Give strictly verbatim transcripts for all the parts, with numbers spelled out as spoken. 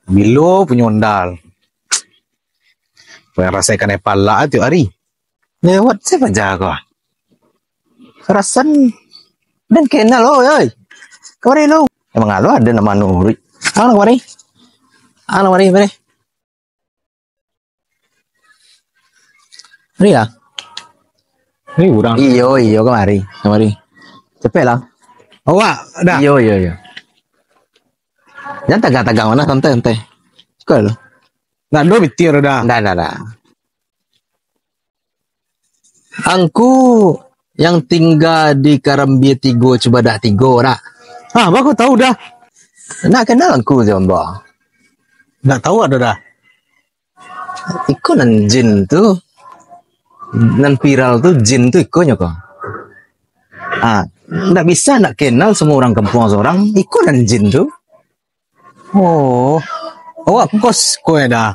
Bilo punyo ondal. Payah rasaikan aia palak tiok ari. Lewat se paja ko. Rasan den kenal lo, oi. Kamari lo. Emang alo ado nak manuruik. Ang kamari. Ang kamari, kamari. Mari lah. Ni urang. Iyo, iyo, kamari. Kamari. Cepek lah. Awak dah. Iyo, iyo, iyo. Jangan tagang-tagang mana, santai, santai. Suka lo. Nak do bitir dah. Dah, dah, dah. Angku yang tingga di Karambia Tigo, Cubadak Tigo, dak? Ah, bako tahu dah. Nak kenal angku jo ambo? Nak tahu ado dah. Iko nan jin tu. Nan viral tu jin tu ikonyo ko. Ah, ndak bisa nak kenal semua orang kampung sorang. Iko nan jin tu. Oh. Awak kos ko dah.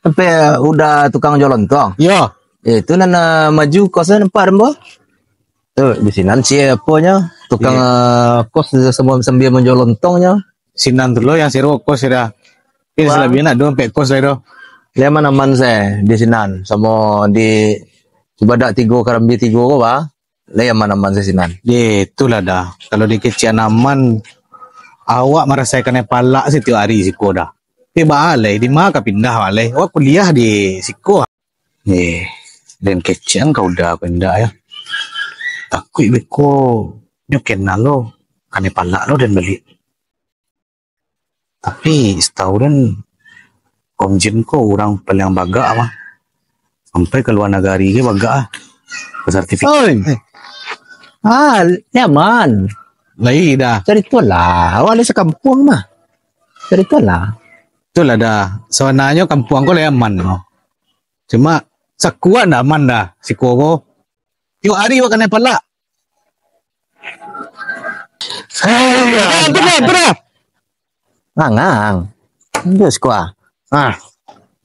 Sampai udah tukang jual lontong. Yo. Eh, tu nan, ah, maju kos tu nampak ambo. Tu, di sinan siaponyo, tukang, Iya. ah, kos sambil, sambil manjual lontongnyo. Sinan tu lo yang sewa kos sudah. Ini Wah. selebihnya nak dua sampai kos lah tu. Lai aman-aman se di sinan. Samo di Cubadak Tigo, Karambia Tigo ko, bah. Lai aman-aman se sinan. Ye, itulah dah. Kalau di kecek aman, awak marasaikan aia palak se tiok ari siko dah. Tapi baa lai, di ma ka pindah baa lai? Awak kuliah di siko. Eh, den kecek an ka uda ko indak yo. Takuik beko nyo kenal lo, kanai palak lo den baliak. Tapi satahu den, Om Jin ko urang paliang bagak mah. Sampai ka lua nagari ge bagak ah. Basertifikat. Oi. Ah, nyaman. Lai dah. Caritolah. Awak lai sakampuang mah. Caritolah. Itulah dah. Sabananyo kampuang ko lai aman ko. Cuma sakuat ndak aman dah siko ko. Tiok ari awak kanai palak. Eh, pernah, pernah. Ngangang. Duo siko ah. Ah.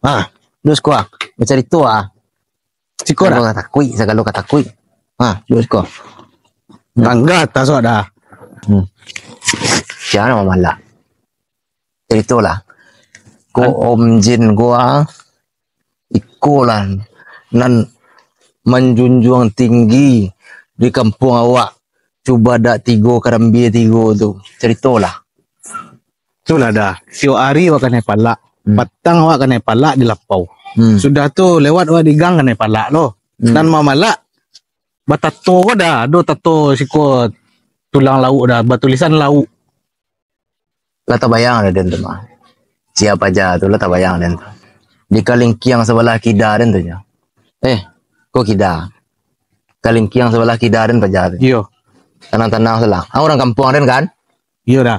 Ah. Duo siko ah. Bacarito ah. Siko dah. Sagalo katakuik, sagalo katakuik. Ah, duo siko. Bangga atas awak dah. Hmm. Sia nan mamalak? Caritolah. Ko Om Jin ko ah, iko lah nan manjunjuang tinggi di kampuang awak, Cubadak Tigo, Karambia Tigo tu. Caritolah. Itulah dah. Tiok ari awak kanai palak. Hmm. Patang awak kanai palak di lapau. Hmm. Sudah tu lewat awak di gang kanai palak lo. Hmm. Nan mamalak batato ko dah, ado tato siko tulang lauk dah, batulisan lauk. Lah tabayang dah den tu mah. Sia paja tu lah tabayang den tu. Di kalingkiang sabalah kida den tu nyo. Eh, ko kida. Kalingkiang sabalah kida den paja tu. Iyo. Tanang-tanang salah. Ah, urang kampuang den kan? Iyo dah.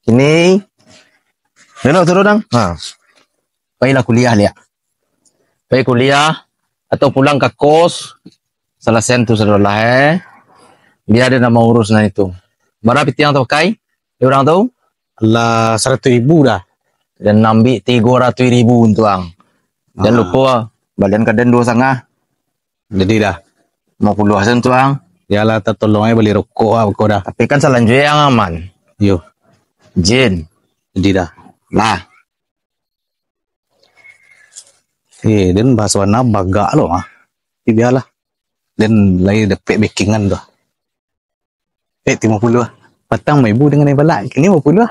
Kini. Duduk, duduk, Dang. Ha. Pailah kuliah, liak. Pai kuliah, atau pulang ka kos, salasaian tu sadolah, eh. Bia den nan maurus nan itu. Bara piti nan tapakai di urang tu? Lah, saratuih ribu dah. Den ambiak tigo ratuih ribu untuang. Jan Ah. lupo, balian ka den duo satangah. Jadi dah. Limo puluah sen tu, Ang. Yalah, tatolong ai bali rokok ah, beko dah. Tapi kan salanjuik yang aman. Yo. Jin. Jadi dah. Lah. Eh, den bahaso bana bagak lo ah. Tapi bialah. Den lai dapek backingan tu. Eh, limo puluah. Patang limo ribu dengan yang balak. Kini limo puluah.